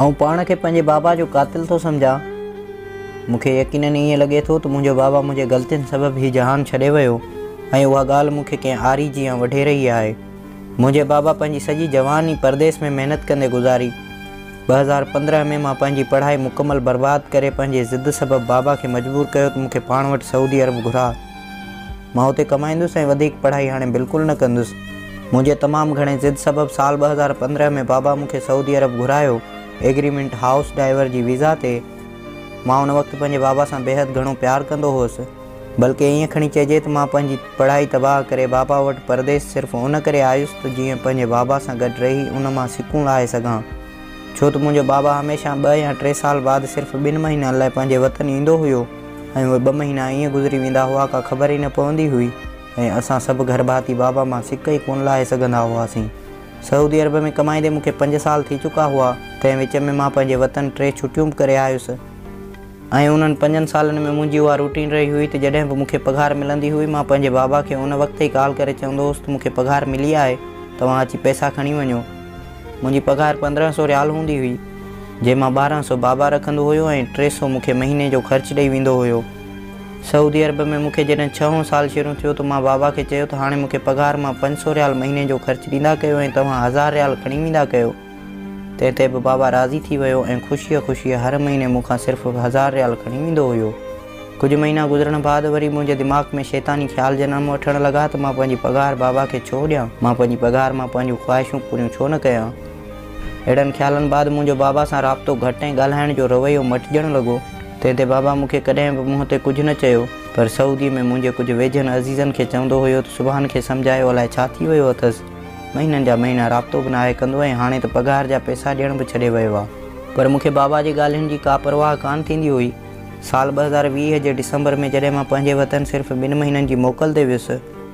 آئون پاڻ کي پنهنجي بابا جو قاتل ٿو سمجهان. مون کي يقينن ائين لڳي ٿو ته منهنجو بابا منهنجي غلطين سبب هي جهان ڇڏي ويو ۽ اها ڳالهه مون کي ڪنهن آري جيان وڍي رهي آهي. منهنجي بابا پنهنجي سڄي جواني پرديس ۾ محنت ڪندي گذاري. 2015 ۾ مان پنهنجي پڙهائي مڪمل برباد ڪري پنهنجي ضد سبب بابا کي مجبور ڪيو ته مون کي پاڻ وٽ سعودي عرب گهراء. مان اتي ڪمائيندس ۽ وڌيڪ پڙهائي هاڻي بلڪل نه ڪندس. منهنجي تمام گهڻي ضد سبب سال 2015 ۾ بابا مون کي سعودي عرب گهرايو ايگريمينٽ هائوس ڊائيور جي ويزا تي. مان ان وقت پنهنجي بابا سان بيحد گهڻو پيار ڪندو هوس. بلڪه ائين کڻي چئجي ته مان پنهنجي پڙهائي تباهه ڪري بابا وٽ پرديس صرف ان ڪري آيس ته جيئن پنهنجي بابا سان گڏ رهي ان مان سڪون لاهي سگهان. ڇو ته منهنجو بابا هميشه ٻه يا ٽي سال بعد صرف ٻن مهينن لاء پنهنجي وطن ايندو هيو ۽ اهي ٻه مهينا ائين گذري ويندا هئا ڪا خبر ئي نه پوندي هئي ۽ اسان سڀ گهر ڀاتي بابا مان سڪ ئي ڪونه لاهي سگهندا هئاسين. سعودي عرب ۾ ڪمائيندي مون کي پنج سال ٿي چڪا هئا، تنهن وچ ۾ مان پنهنجي وطن ٽي ڇٽيون به ڪري آيس ۽ انهن پنجن سالن ۾ منهنجي اها روٽين رهي هئي ته جڏهن به مون کي پگهار ملندي هئي مان پنهنجي بابا کي ان وقت ئي ڪال ڪري چوندو هوس ته مون کي پگهار ملي آهي توهان اچي پئسا کڻي وڃو. منهنجي پگهار 1500 ريال هوندي هئي، جنهن مان 1200 بابا رکندو هيو ۽ 300 مون کي مهيني جو خرچ ڏئي ويندو هيو. سعودي عرب ۾ مون کي جڏهن ڇهون سال شروع ٿيو ته مان بابا کي چيو ته هاڻي مون کي پگهار مان 500 ريال مهيني جو خرچ ڏيندا ڪيو ۽ توهان هزار ريال کڻي ويندا ڪيو. تنهن تي به بابا راضي ٿي ويو ۽ خوشيء خوشيء هر مهيني مون کان صرف هزار ريال کڻي ويندو هيو. ڪجهه مهينا گذرڻ بعد وري منهنجي دماغ ۾ شيطاني خيال جنم وٺڻ لڳا ته مان پنهنجي پگهار بابا کي ڇو ڏيان؟ مان پنهنجي پگهار مان پنهنجون خواهشون پوريون ڇو نه ڪيان؟ اهڙن خيالن بعد منهنجو بابا سان رابطو گهٽ ۽ ڳالهائڻ جو رويو مٽجڻ لڳو. تنهن تي بابا مون کي ڪڏهن به منهن تي ڪجهه نه چيو، پر سعودي ۾ منهنجي ڪجهه ويجهن عزيزن کي چوندو هيو ته سبحان کي سمجهايو الائي ڇا ٿي ويو اٿس، مهينن جا مهينا رابطو به ناهي ڪندو ۽ هاڻي ته پگهار جا پئسا ڏيڻ به ڇڏي ويو آ. پر مون کي بابا جي ڳالهين جي ڪا پرواهه ڪانه ٿيندي هئي. سال 2020 جي ڊسمبر ۾ جڏهن مان پنهنجي وطن صرف ٻن مهينن جي موڪل تي ويس،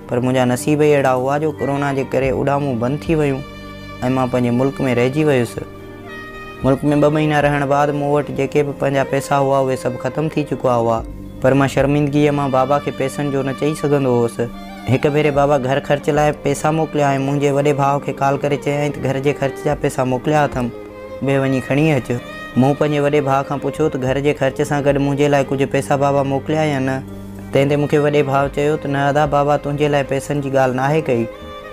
پر منهنجا نصيب ئي اهڙا هئا جو ڪورونا جي ڪري اڏامون بند ٿي ويون ۽ مان پنهنجي ملڪ ۾ رهجي ويس. ملڪ ۾ ٻه مهينا رهڻ بعد مون وٽ جيڪي به پنهنجا پئسا هئا اهي سڀ ختم ٿي چڪا هئا، پر مان شرمندگيء مان بابا کي پئسن جو نه چئي سگهندو هوس. هڪ ڀيري بابا گهر خرچ لاء پئسا موڪليا ۽ منهنجي وڏي ڀاء کي ڪال ڪري چيائين ته گهر جي خرچ جا پئسا موڪليا اٿم. اهي وڃي کڻي اچ. مون پنهنجي وڏي ڀاء کان پڇيو ته گهر جي خرچ سان گڏ منهنجي لاء ڪجهه پئسا بابا موڪليا يا نه؟ تنهن تي مون کي وڏي ڀاء چيو ته نه ادا بابا تنهنجي لاء پئسن جي ڳالهه ناهي ڪئي،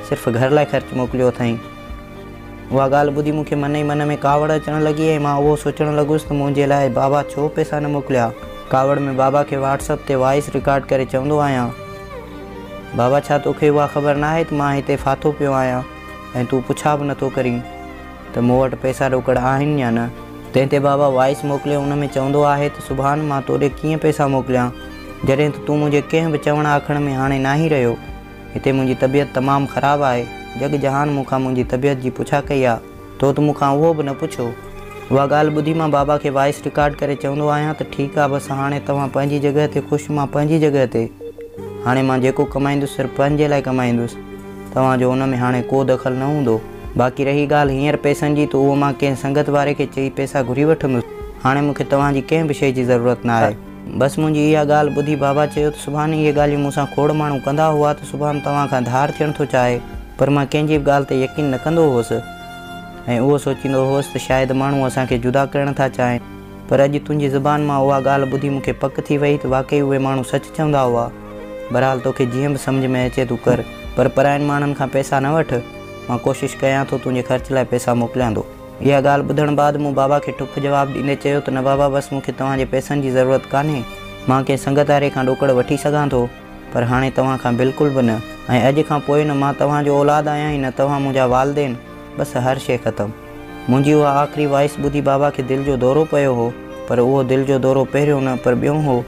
صرف گهر لاء خرچ موڪليو اٿائين. اها ڳالهه ٻڌي مون کي من ئي من ۾ ڪاوڙ اچڻ لڳي ۽ مان اهو سوچڻ لڳس ته منهنجي لاء بابا ڇو پئسا نه موڪليا؟ ڪاوڙ ۾ بابا کي واٽس اپ تي وائس رڪارڊ ڪري چوندو آهيان، بابا ڇا توکي اها خبر ناهي ته مان هتي ڦاٿو پيو آهيان ۽ تون پڇا به نٿو ڪرين؟ ته مون وٽ پئسا ڏوڪڙ آهن يا نه؟ تنهن تي بابا وائس موڪلي ان ۾ چوندو آهي ته سبحان مان توڏي ڪيئن پئسا موڪليان جڏهن ته تون منهنجي ڪنهن به چوڻ آکڻ ۾ هاڻي ناهين رهيو. هتي منهنجي طبيعت تمام خراب آهي. جڳ جهان مون کان منهنجي طبيعت جي پڇا ڪئي آ. تو ته مون کان اهو به نه پڇيو. اها ڳالهه ٻڌي مان بابا کي وائس رڪارڊ ڪري چوندو آهيان ته ٺيڪ آ بس هاڻي توهان پنهنجي جڳهه تي خوش مان پنهنجي جڳهه تي. هاڻي مان جيڪو ڪمائيندس صرف پنهنجي لاء ڪمائيندس. توهان جو ان ۾ هاڻي ڪو دخل نه هوندو. باقي رهي ڳالهه هينئر پئسن جي ته اهو مان ڪنهن سنگت واري کي چئي پئسا گهري وٺندس. هاڻي مون کي توهان جي ڪنهن به شيء جي ضرورت نه آهي. بس منهنجي اها ڳالهه ٻڌي بابا چيو ته سبحان اهي ڳالهيون مون سان کوڙ ماڻهو ڪندا هئا ته سبحان توهان کان ڌار ٿيڻ ٿو چاهي پر مان ڪنهن جي به ڳالهه تي يقين نه ڪندو هوس ۽ اهو سوچيندو هوس ته شايد ماڻهو اسان کي جدا ڪرڻ ٿا چاهين پر اڄ تنهنجي زبان مان اها ڳالهه ٻڌي مون کي پڪ ٿي وئي ته واقعي اهي ماڻهو سچ چوندا هئا. بهرحال توکي جيئن به سمجهه ۾ اچي تون ڪر، پر پراين ماڻهن کان پئسا نه وٺ، مان ڪوشش ڪيان ٿو تنهنجي خرچ لاء پئسا موڪليان ٿو. اها ڳالهه ٻڌڻ بعد مون بابا کي ٺپ جواب ڏيندي چيو ته نه بابا بس مون کي توهان جي پئسن جي ضرورت ڪانهي، مان ڪنهن سنگت واري کان ڏوڪڙ وٺي سگهان ٿو، پر هاڻي توهان کان بلڪل به نه ۽ اڄ کان پوء نه مان توهان جو اولاد آهيان ۽ نه توهان منهنجا والدين، بس هر شيء ختم. منهنجي اها آخري وائس ٻڌي بابا کي دل جو دورو پيو هو، پر اهو دل جو دورو پهريون نه پر ٻيون هو.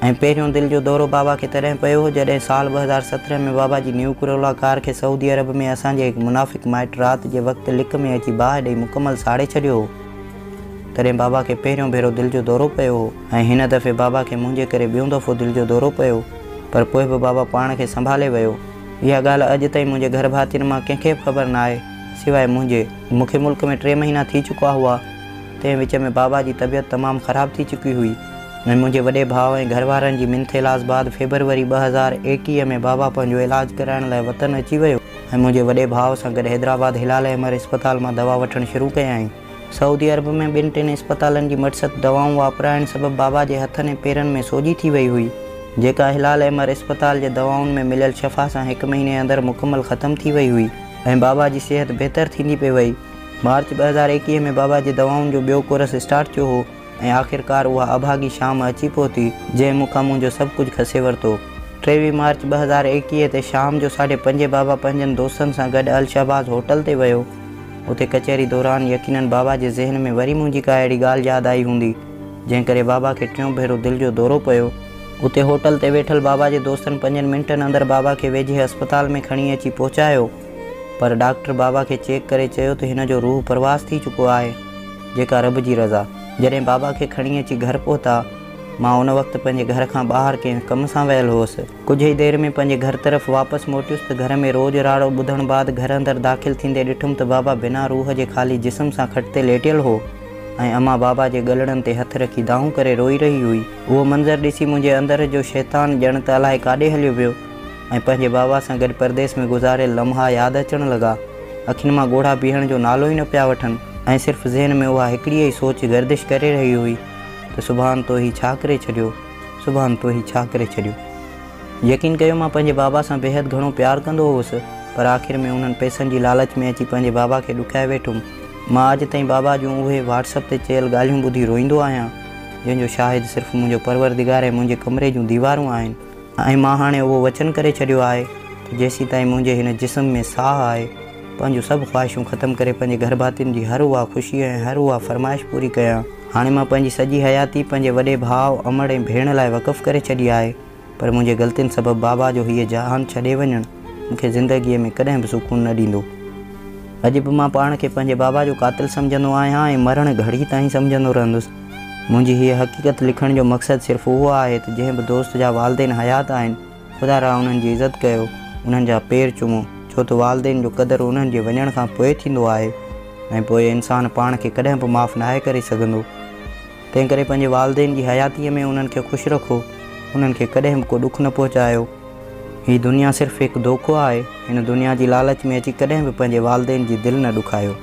۽ پهريون دل جو دورو بابا کي تڏهن پيو هو جڏهن سال 2017 ۾ بابا جي نيو ڪرولا ڪار کي سعودي عرب ۾ اسان جي هڪ منافق مائٽ رات جي وقت لڪ ۾ اچي باهه ڏئي مڪمل ساڙي ڇڏيو هو تڏهن بابا کي پهريون ڀيرو دل جو دورو پيو هو ۽ هن دفعي بابا کي منهنجي ڪري ٻيون دفعو دل جو دورو پيو پر پوء به بابا پاڻ کي سنڀالي ويو. اها ڳالهه اڄ تائين منهنجي گهر ڀاتين مان ڪنهن کي به خبر ناهي سواء منهنجي. مون کي ملڪ ۾ ٽي مهينا ٿي چڪا هئا تنهن وچ ۾ بابا جي طبيعت تمام خراب ٿي چڪي هئي. ۽ منهنجي وڏي ڀاء ۽ گهر وارن جي منٿ ايلاز بعد فيبروري 2021 ۾ بابا پنهنجو علاج ڪرائڻ لاء وطن اچي ويو ۽ منهنجي وڏي ڀاء سان گڏ حيدرآباد هلال احمر اسپتال مان دوا وٺڻ شروع ڪيائين. سعودي عرب ۾ ٻن ٽن اسپتالن جي مٽ سٽ دوائون واپرائڻ سبب بابا جي هٿن ۽ پيرن ۾ سوڄي ٿي وئي هئي، جيڪا هلال احمر اسپتال جي دوائن ۾ مليل شفا سان هڪ مهيني اندر مڪمل ختم ٿي وئي هئي ۽ بابا جي صحت بهتر ٿيندي پئي وئي. مارچ 2021 ۾ بابا جي دوائن جو ٻيو ڪورس اسٽارٽ ٿيو هو ۽ آخرڪار اها اڀاڳي شام اچي پهتي، جنهن مون کان منهنجو سڀ ڪجهه کسي ورتو. 23 مارچ 2021 تي شام جو ساڍي پنجين بابا پنهنجن دوستن سان گڏ الشهباز هوٽل تي ويو. اتي ڪچهري دوران يقينن بابا جي ذهن ۾ وري منهنجي ڪا اهڙي ڳالهه ياد آئي هوندي، جنهن ڪري بابا کي ٽيون ڀيرو دل جو دورو پيو. اتي هوٽل تي ويٺل بابا جي دوستن پنجن منٽن اندر بابا کي ويجهي اسپتال ۾ کڻي اچي پهچايو، پر ڊاڪٽر بابا کي چيڪ ڪري چيو ته هن جو روح پرواز ٿي چڪو آهي، جيڪا رب جي رضا. جڏهن بابا کي کڻي اچي گهر پهتا، مان ان وقت پنهنجي گهر کان ٻاهر ڪنهن ڪم سان ويل هوس. ڪجهه ئي دير ۾ پنهنجي گهر طرف واپس موٽيس ته گهر ۾ روڄ راڙو ٻڌڻ بعد گهر اندر داخل ٿيندي ڏٺم ته بابا بنا روح جي خالي جسم سان کٽ تي ليٽيل هو ۽ امان بابا جي ڳلڙن تي هٿ رکي دانهون ڪري روئي رهي هئي. اهو منظر ڏسي منهنجي اندر جو شيطان ڄڻ ته الائي ڪاڏي هليو ويو ۽ پنهنجي بابا سان گڏ پرديس ۾ گذاريل لمحا ياد اچڻ لڳا. اکين مان ڳوڙها بيهڻ جو نالو ئي نه پيا وٺن ۽ صرف ذهن ۾ اها هڪڙي ئي سوچ گردش ڪري رهي هئي ته سبحان تو هي ڇا ڪري ڇڏيو. سبحان تو هي ڇا ڪري ڇڏيو. يقين ڪيو مان پنهنجي بابا سان بيحد گهڻو پيار ڪندو هوس پر آخر ۾ انهن پئسن جي لالچ ۾ اچي پنهنجي بابا کي ڏکائي ويٺم. مان اڄ تائين بابا جون اهي واٽس اپ تي چيل ڳالهيون ٻڌي روئيندو آهيان جنهن جو شاهد صرف منهنجو پروردگار ۽ منهنجي ڪمري جون ديوارون آهن ۽ مان هاڻي اهو وچن ڪري ڇڏيو آهي ته جيسيتائين منهنجي هن جسم ۾ ساهه آهي پنهنجون سڀ خواهشون ختم ڪري پنهنجي گهرڀاتين جي هر اها خوشي ۽ هر اها فرمائش پوري ڪيان هاڻي مان پنهنجي سڄي حياتي پنهنجي وڏي ڀاء، امڙ ۽ ڀيڻ لاء وقف ڪري ڇڏي آهي، پر منهنجي غلطين سبب بابا جو هيء جهان ڇڏي وڃڻ مون کي زندگيء ۾ ڪڏهن به سڪون نه ڏيندو. اڄ به مان پاڻ کي پنهنجي بابا جو قاتل سمجهندو آهيان ۽ مرڻ گهڙي تائين سمجهندو رهندس. منهنجي هيء حقيقت لکڻ جو مقصد صرف اهو آهي ته جنهن به دوست جا والدين حيات آهن، خدا را انهن جي عزت ڪيو، انهن جا پير چمو، ڇو ته والدين جو قدر انهن جي وڃڻ کان پوء ٿيندو آهي ۽ پوء انسان پاڻ کي ڪڏهن به معاف ناهي ڪري سگهندو. تنهن ڪري پنهنجي والدين جي حياتيء ۾ انهن کي خوش رکو، انهن کي ڪڏهن به ڪو ڏک نه پهچايو. هي دنيا صرف هڪ دوکو آهي، هن دنيا جي لالچ ۾ اچي ڪڏهن به پنهنجي والدين جي دل نه ڏکايو.